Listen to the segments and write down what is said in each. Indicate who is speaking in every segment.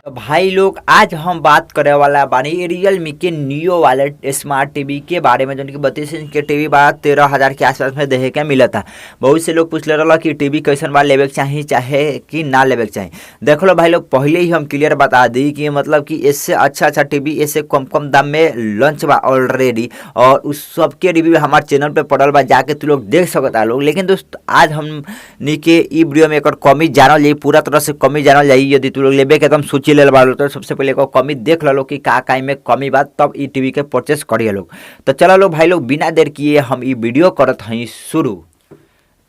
Speaker 1: तो भाई लोग, आज हम बात करे वाला बानी रियलमी के नियो वाले स्मार्ट टीवी के बारे में, जो कि 32 इंच के टीवी बा, 13,000 के आसपास में देखे के मिलता। बहुत से लोग पूछ ले रहा कि टीवी कैसन बा, लेवे के चाही चाहे कि ना लेवे के चाही। देख लो भाई लोग, पहले ही हम क्लियर बता दी कि मतलब कि इससे अच्छा अच्छा टीवी इससे कम कम दाम में लॉन्च बा ऑलरेडी, और उस सबके रिव्यू हमारे चैनल पे पड़ल बा, जाके तू लोग देख सकता लोग। लेकिन दोस्त, आज हम के ई वीडियो में एक कमी जानल जाई, पूरा तरह से कमी जानल जाई। यदि तू लोग लेबे के एकदम सोची ले बालो तो सबसे पहले एक कमी देख लो कि का का में कमी बा, तब ई टीवी के परचेस करिए लोग। तो चलो लो भाई लोग, बिना देर किए हम ई वीडियो करत हई शुरू।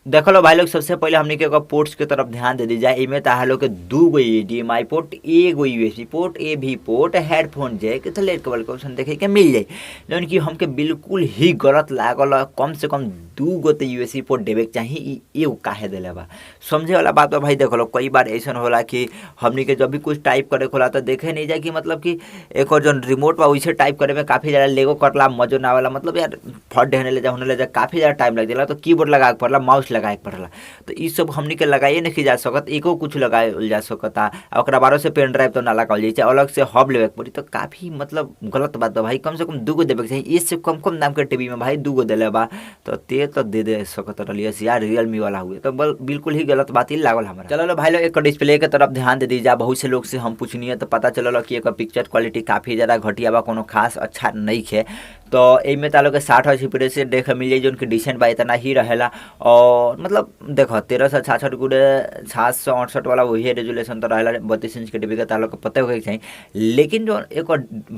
Speaker 1: देख लो भाई लोग, सबसे पहले हमनी के पोर्ट्स के तरफ ध्यान दे दी जाए। इमे ताहा लोग के 2 गो एचडीएमआई पोर्ट, 1 गो USB port, AV port, headphone jack, Ethernet cable के ऑप्शन देखे के मिल जाए, जौन कि हमके बिल्कुल ही गलत लागल। कम से कम 2 गो तो यूएसबी पोर्ट देवे के चाही, ई एगो काहे देले बा, समझे वाला बात बा भाई। देख लो, कई बार ऐसा होला कि हमनी के जब भी कुछ टाइप करे होला तो देखे नहीं जाए कि मतलब कि एक और जौन रिमोट बा वैसे टाइप करे में काफ़ी ज़्यादा लेगो करला, मजो ना आवेला। मतलब यार, फट ढेने ले जा, होने ले जा, काफ़ी ज़्यादा टाइम लग जाला, तो कीबोर्ड लगा के पड़ला, माउस लगाए के पड़ला। तो ई सब हमनी के लगाइए नहीं जा सकत, एको कुछ लगायल जा सकता। आ ओकरा बारो से पेन ड्राइव तो ना लगावल जाइ, अलग से हब लेवे के पड़ी। तो काफ़ी मतलब गलत बात बा भाई, कम से कम 2 गो देवे के चाही। इससे कम कम दाम के टीवी में भाई 2 गो देले बा, तो ते तो दे दे सकत रहलिए यार, रियलमी वाला हुए तो बिल्कुल ही गलत बात ही लागल हमरा। चलो लो भाई लोग, एक डिस्प्ले के तरफ ध्यान दे दी जा। बहुत से लोग से हम पूछनी है तो पता चलल कि एक पिक्चर क्वालिटी काफ़ी ज़्यादा घटिया बा, कोनो खास अच्छा नहीं है। तो एमे तालो के 60 हर्ट्ज से देखे मिल जाए, जो कि डिसेंट बा, इतना ही रहेला। और मतलब देखो, 1366 गुणे 768 वाला वही रेजुलेशन तो रहेला 32 इंच के टीवी के, तालो के पता होके चाहिए। लेकिन जो एक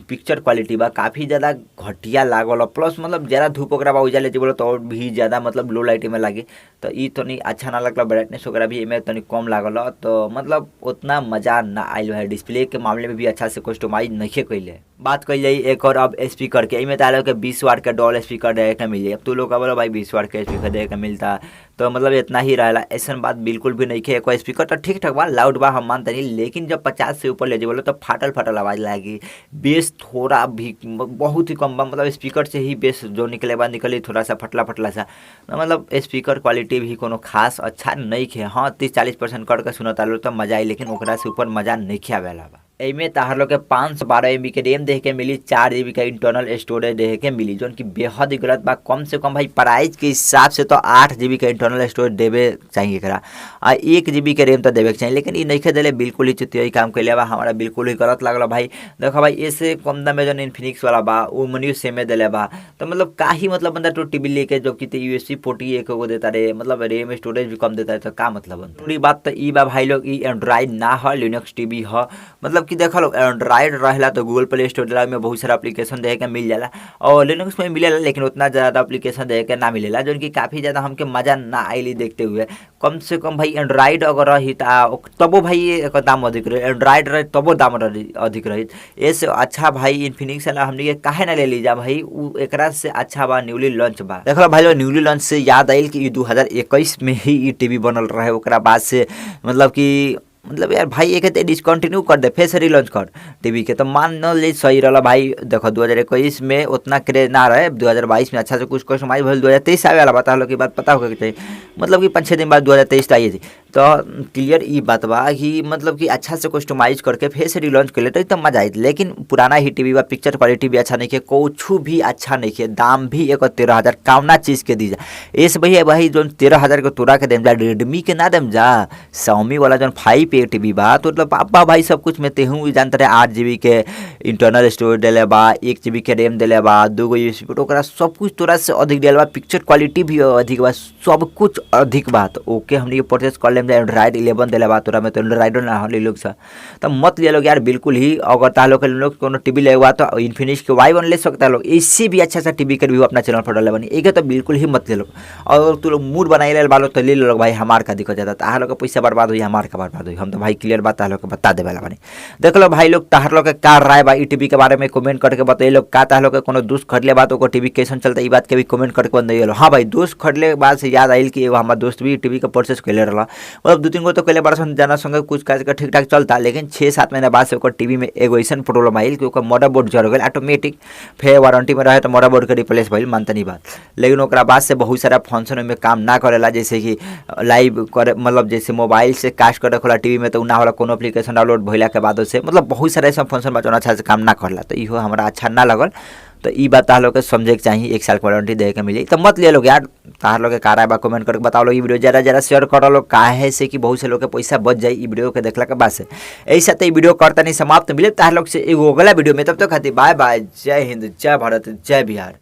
Speaker 1: पिक्चर क्वालिटी बा, काफ़ी ज़्यादा घटिया लागल। प्लस मतलब ज़्यादा धूप वगैरह बा, उजाले बोलो तो और भी ज़्यादा मतलब लो लाइट में लागे, तो ई तनी अच्छा ना लगल। ब्राइटनेस वगैरह भी एमे तनी कम लागल, तो मतलब उतना मज़ा ना आयल है। डिस्प्ले के मामले में भी अच्छा से कस्टमाइज नहीं कैले। बात कही जाए एक और अब स्पीकर के, एमे तालो के 20 वाट के डॉल स्पीकर देखे के मिल जाए। अब तू लोग का बोलो भाई, 20 वाट के स्पीकर देखे के मिलता तो मतलब इतना ही रहेला, ऐसा बात बिल्कुल भी नहीं है। एक स्पीकर तो ठीक ठाक बा, लाउड बा, हम मानते नहीं, लेकिन जब 50 से ऊपर ले जाए बोलो तो फाटल फाटल आवाज़ लागी। बेस थोड़ा भी बहुत ही कम बा, मतलब स्पीकर से ही बेस जो निकले बा निकली थोड़ा सा फटला फटला सा। मतलब स्पीकर क्वालिटी भी कोनो खास अच्छा नहीं है। हाँ, 30-40% करके सुनता लो तो मजा आई, लेकिन ओकरा से ऊपर मजा नहीं आवेला बा। एमे ताहर लोग के 512 एम बी के रैम देखे के मिली, 4 जीबी का इंटरनल स्टोरेज देखे के मिली, जौन कि बेहद ही गलत बा। कम से कम भाई, प्राइस के हिसाब से तो 8 जीबी का इंटरनल स्टोरेज देवे चाहिए एकरा, आ 1 जीबी के रैम तो देवे के चाहिए, लेकिन ई नहीं दिले। बिल्कुल ही चुतियाई काम कैले बा, हमारा बिल्कुल ही गलत लागल भाई। देखो भाई, इससे कम दाम में जौन इन्फिनिक्स वाला बा, वो मनियो सेमे दिले बा, तो मतलब का ही मतलब बंदा तो टीवी लेके, जो कि यूएसबी पोर्ट ही एक गो देता रहे, मतलब रैम स्टोरेज भी कम देता है, तो का मतलब बनता। पूरी बात तो ई बा भाई लोग, ई एंड्रॉइड ना ह, लिनक्स टीवी ह। मतलब कि देख लो, एंड्रॉइड रहेला तो गूगल प्ले स्टोर में बहुत सारा एप्लीकेशन देखे के मिल जाला, और लिनक्स में मिलेला लेकिन उतना ज़्यादा एप्लीकेशन देखे के ना मिलेला, जौन कि काफ़ी ज़्यादा हमके मज़ा ना आइली देखते हुए। कम से कम भाई, एंड्रॉइड अगर रही तबो भाई एक दाम अधिक रही, एंड्रॉइड रही तबो दाम अधिक रही। ऐसे अच्छा भाई इन्फिनिक्स वाला हमनी के काहे ना ले ली जा भाई, उ एकरा से अच्छा बा, न्यूली लॉन्च बा। देख लो भाई लोग, न्यूली लॉन्च से याद आइल कि 2021 में ही ई टीवी बनल रहे। ओकरा बाद से मतलब कि मतलब यार भाई, एक डिसकंटिन्यू कर दे, फिर से रिलॉन्च कर टीवी के, तो मान न ले सही रहा भाई। देखो, 2021 में उतना क्रेज ना रहे, 2022 में अच्छा से कुछ कस्टमाइज भइल, 2023 आवे वाला बता लो कि बात पता होके चाहिए, मतलब कि 5-6 दिन बाद 2023 आई थी। तो क्लियर ई बात बा कि मतलब कि अच्छा से कस्टमाइज करके फिर से रिलॉन्च कर लेते तो मजा आई, लेकिन पुराना ही टीवी बा, पिक्चर क्वालिटी भी अच्छा नहीं है, कुछ भी अच्छा नहीं है, दाम भी एक 13,000 कामना चीज़ के दी जा। ऐसे भैया भाई, जो 13,000 के तोरा के देम जा, रेडमी के ना देम जा, शाओमी वाला जो 5ए टीवी बा, तो मतलब पापा भाई सब कुछ में तेहू जानते रहे, 8 जीबी के इंटरनल स्टोरेज दिले बा, 1 जीबी के रैम दिले बा, 2 गो यूएसबी, ओकरा सब कुछ तोरा से अधिक दिले बा, पिक्चर क्वालिटी भी अधिक बा, सब कुछ अधिक बा, तो ओके हमनी के परचेस कर लेम। एंड्रॉइड 11 दिले बा तोरा में, तो एंड्रॉइड ना हो लोग सा तो मत ले लोग यार बिल्कुल ही। अगर ता लोग लोग कोनो टीवी ले हुआ तो इन्फिनिक्स के वाई वन ले सकता लोग, इससे भी अच्छा सा टीवी के रिव्यू अपना चैनल पर डाले बनी, एक तो बिल्कुल ही मत ले लो। और तू लोग मूड बनाई ले बालो तो ले लो भाई, हमार का दिक्कत जाता, ताहर लोग के पैसा बर्बाद हुई, हमार का बर्बाद हुई, हम तो भाई क्लियर बात ताहर लोग के बता देवे बानी। देख लो भाई लोग, ताहर लोग के का राय बा ई टीवी के बारे में, कमेंट करके बताइए लोग। का ताहर लोग के कोनो दोस्त खरीदले बा तो टीवी कैसन चलता, ई बात के भी कमेंट करके बताइए लो। हाँ भाई, दोस्त खरीदले के बाद से याद आइल कि एगो हमार दोस्त भी टीवी के परचेस कैले रहला, मतलब 2-3 गो तो कैले बड़ा जाना संगे कुछ काज के ठीक ठाक चलता, लेकिन 6-7 महीना बाद से ओकर टीवी में एगो ऐसन प्रॉब्लम आइल कि ओकर मदरबोर्ड जर गेल ऑटोमेटिक। फेर वारंटी में रहे तो मदरबोर्ड के रिप्लेस भइल, मानतनी बात, लेकिन ओकरा बाद से बहुत सारा फंक्शन ओहिमे काम ना करेला, जैसे कि लाइव करे, मतलब जैसे मोबाइल से कास्ट करे होला टीवी। टीवी में तो ना होला, कोनो एप्लीकेशन डाउनलोड भइला के बाद से मतलब बहुत सारा ऐसा फंक्शन बा जौन अच्छा से काम ना करला, तो इहो हमरा अच्छा ना लगल। तो ई बात तार लोग के समझे के चाहिए, 1 साल के वारंटी दे के मिली तो मत ले लोग यार। तार लोग के का राय बा कमेंट करके बताओ लोग। ई वीडियो ज़्यादा ज़्यादा शेयर करो लोग, काहे से कि बहुत से लोग के पैसा बच जाए ई वीडियो के देखला के बाद से। ऐसा तो ई वीडियो करता नहीं समाप्त, मिले तार लोग से एगो अगला वीडियो में, तब तक खातिर बाय बाय, जय हिंद, जय भारत, जय बिहार।